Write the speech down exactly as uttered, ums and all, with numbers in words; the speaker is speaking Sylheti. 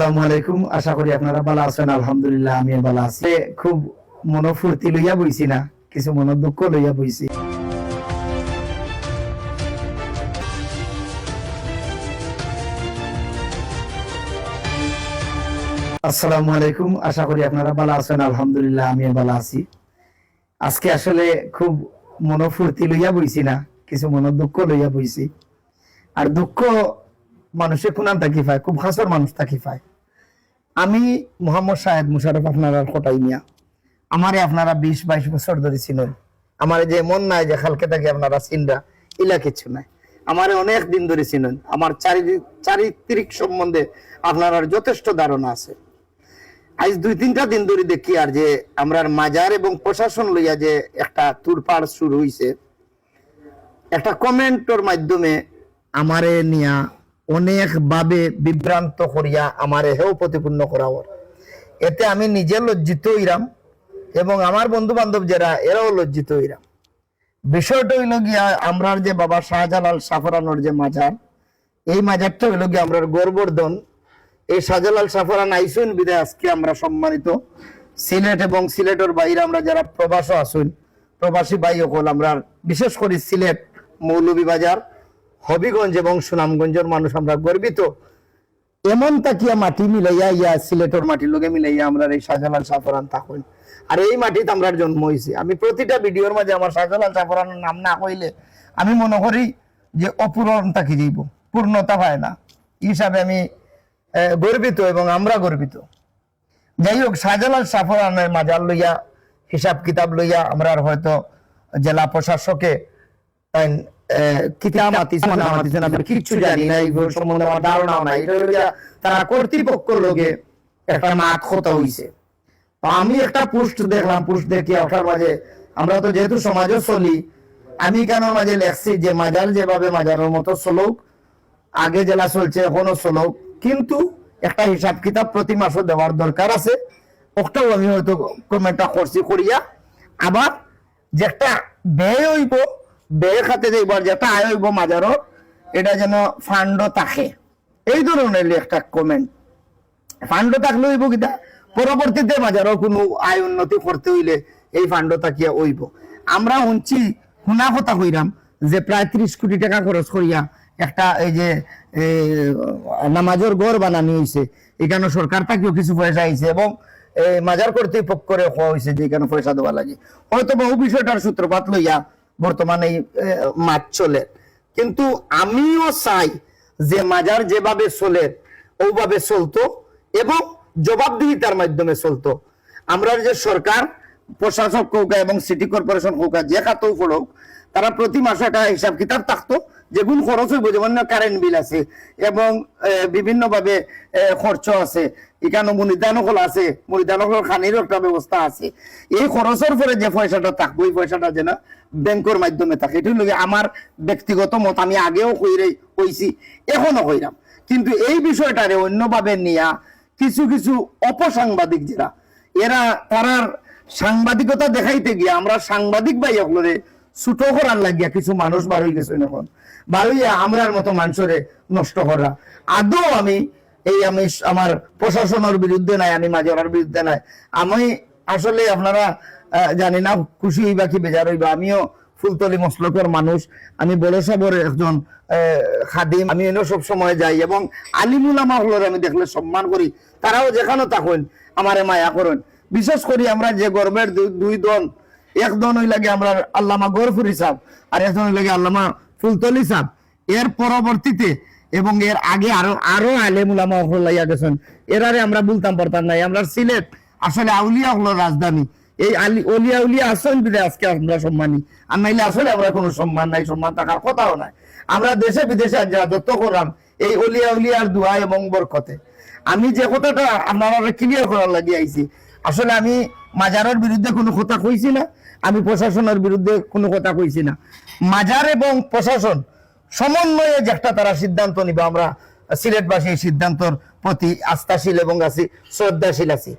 আসসালামু আলাইকুম, আশা করি আপনারা ভালা আছেন। আলহামদুলিল্লাহ, আমিও ভালা আছি। খুব মনো ফুর্তি লইয়া বইছি না, কিছু মনো দুঃখ লইয়া বইছি। আসসালামু আলাইকুম, আশা করি আপনারা ভালা আছেন। আলহামদুলিল্লাহ, আমিও ভালা আছি। আজকে আসলে খুব মনো ফুর্তি লইয়া বইছি না, কিছু মনো দুঃখ লইয়া বইছি। আর দুঃখ মানুষে কুনান থাকি পায়, খুব খাছর মানুষ থাকি পায়। আমি মোহাম্মদ শাহেদ মুশাররফ, আপনারার কটাই মিয়া। আমারে আপনারা বিশ বাইশ বছর ধরি চিনইন। আমারে যে মন নাই যে কালকে থাকি আপনারা চিনরা, ইলা কিচ্ছু নাই। আমারে অনেক দিন ধরি চিনইন। আমার চারি-, চারিত্রিক সম্বন্ধে আপনারার যথেষ্ট ধারণা আছে। আইজ দুই তিনটা দিন ধরি দেখি আর যে আমরার মাজার এবং প্রশাসন লইয়া যে একটা তুড়পাড় শুরু হইছে, একটা কমেন্টর মাধ্যমে আমারে নিয়া অনেক ভাবে বিভ্রান্ত করিয়া আমারে হেয় প্রতিপন্ন করা অর। এতে আমি নিজে লজ্জিত হইরাম এবং আমার বন্ধু বান্ধব যারা, এরাও লজ্জিত হইরাম। বিষয়টা হইল গিয়া, আমরার যে বাবা শাহজালাল শাহপরানর যে মাজার, এই মাজারটা হইল গিয়া আমরার গর্বর ধন। এই শাহজালাল শাহপরান আইছইন বিধায় আজকে আমরা সম্মানিত। সিলেট এবং সিলেটর বাইরে আমরা যারা প্রবাসও আছইন, প্রবাসী ভাই অকল, আমরা বিশেষ করি সিলেট, মৌলভীবাজার, হবিগঞ্জ এবং সুনামগঞ্জর মানুষ আমরা গর্বিত। এমন তাকিয়া মাটি মিলাইয়া ইয়া সিলেটর মাটির লগে মিলাইয়া আমরার এই শাহজালাল শাহপরান থাকইন। আর এই মাটিত আমরার জন্ম হইছে। আমি প্রতিটা ভিডিওর মাঝে আমার শাহজালাল শাহপরানর নাম না কইলে আমি মনো করি যে অপূরণ থাকি যাইব, পূর্ণতা পায় না। এই হিসাবে আমি, আহ, গর্বিত এবং আমরা গর্বিত। যাই হোক, শাহজালাল শাহপরানের মাজার লইয়া, হিসাব কিতাব লইয়া আমরার হয়তো জেলা প্রশাসকে তাইন, এ, কিতা মাতিছইন না মাতিছইন, আমি কিচ্ছু জানি না, এই সম্বন্ধে আমার ধারণাও নাই। এটা হইল গিয়া তারা কর্তৃপক্ষর লগে একটা মাত কথা হইছে। তো আমি একটা পোস্ট দেখলাম, পোস্ট দেখিয়া ওটার মাঝে, আমরা তো যেহেতু সমাজও চলি, আমি কেন মাঝে লেখছি যে মাজার যেভাবে মাজারের মতো চলুক, আগে যেলা চলছে এখনো চলুক, কিন্তু একটা হিসাব কিতাব প্রতি মাসও দেওয়ার দরকার আছে। ওটাও আমি হয়তো কমেন্টটা করছি করিয়া, আবার যে একটা ব্যয় হইব, ব্যয় খাতে যাইব, আর যেটা আয় হইব মাজারও, এটা যেন ফান্ডও থাকে। এই ধরনের একটা কমেন্ট। ফান্ডও থাকলে হইব কিতা, পরবর্তীতে মাজারও কোনো আয় উন্নতি করতে হইলে এই ফান্ডও থাকিয়া হইব। আমরা শুনছি, শোনা কথা কইরাম যে প্রায় ত্রিশ কোটি টাকা খরচ করিয়া একটা এই যে, এ, নামাজর ঘর বানানি হইছে, এখানে সরকার থাকিও কিছু পয়সা আইছে এবং এই মাজার কর্তৃপক্ষরে কওয়া হইছে যে এখানে পয়সা দেওয়া লাগে। হয়তো বহু বিষয়টার সূত্রপাত লইয়া বর্তমানে এই, এ, মাত চলে। কিন্তু আমিও চাই যে মাজার যেভাবে চলে, ওভাবে চলতো এবং জবাবদিহিতার মাধ্যমে চলতো। আমরা যে সরকার, প্রশাসক কউক্কা এবং সিটি কর্পোরেশন কউক্কা, যে খাতেও পড়ুক, তারা প্রতি মাসে একটা হিসাব কিতাব থাকতো, যেগুন খরচ হইব, যেমন কারেন্ট বিল আছে এবং, এ, বিভিন্নভাবে, এ, খরচ আছে, এখানে মুরিদান হকল আছে, মুরিদান হকলর খানিরও একটা ব্যবস্থা আছে। এই খরচর পরে যে পয়সাটা থাকবো, এই পয়সাটা যেন ব্যাংকর মাধ্যমে থাকে। এটা হইল গিয়া আমার ব্যক্তিগত মত, আমি আগেও কইরাই, কইছি, এখনো কইরাম। কিন্তু এই বিষয়টারে অন্যভাবে নিয়া কিছু কিছু অপসাংবাদিক যারা, এরা তারার সাংবাদিকতা দেখাইতে গিয়া আমরা সাংবাদিক ভাই হকলরে ছোট করার লাগিয়া কিছু মানুষ বার হয়ে গেছে। এখন বার হইয়া আমরার মতো মানুষরে নষ্ট করা। আদৌ আমি এই আমি স-, আমার প্রশাসনের বিরুদ্ধে নাই, আমি মাজারর বিরুদ্ধে নাই। আমি আসলে আপনারা, আহ, জানি না খুশি হইবা কি বেজার হইবা, আমিও ফুলতলি মসলকর মানুষ, আমি বড় সাবর একজন, আহ, খাদিম। আমি এনে সব সময় যাই এবং আলিম উলামা হকলরে আমি দেখলে সম্মান করি, তারাও যেখানো থাকইন আমারে মায়া করইন। বিশেষ করি আমরা যে গর্বের দু-, দুই দন, এক দন হইল গিয়া আমরা আল্লামা গরফুরি সাব, আর একজন হইল গিয়া আল্লামা ফুলতলি সাব। এর পরবর্তীতে এবং এর আগে আরো, আরো আলেম উলামা হকল আইয়া গেছেন, এরারে আমরা বলতাম পারতাম না। আমরা সিলেট আসলে আউলিয়া হকলর রাজধানী। এই আলি-, অলিয়া উলিয়া আছেন বিধায় আজকে আমরা সম্মানী, আর নাইলে আসলে আমরা কোনো সম্মান নাই, সম্মান থাকার কথাও নাই। আমরা দেশে বিদেশে আজ রাজত্ব করলাম এই অলিয়া উলিয়ার দোয়া এবং বরকতে। আমি যে কথাটা আপনারা ক্লিয়ার করার লাগি আইছি, আসলে আমি মাজারর বিরুদ্ধে কোনো কথা কইছি না, আমি প্রশাসনের বিরুদ্ধে কোনো কথা কইছি না। মাজার এবং প্রশাসন সমন্বয়ে যে একটা তারা সিদ্ধান্ত নিবা, আমরা সিলেটবাসী এই সিদ্ধান্তর প্রতি আস্থাশীল এবং আছি, শ্রদ্ধাশীল আছি।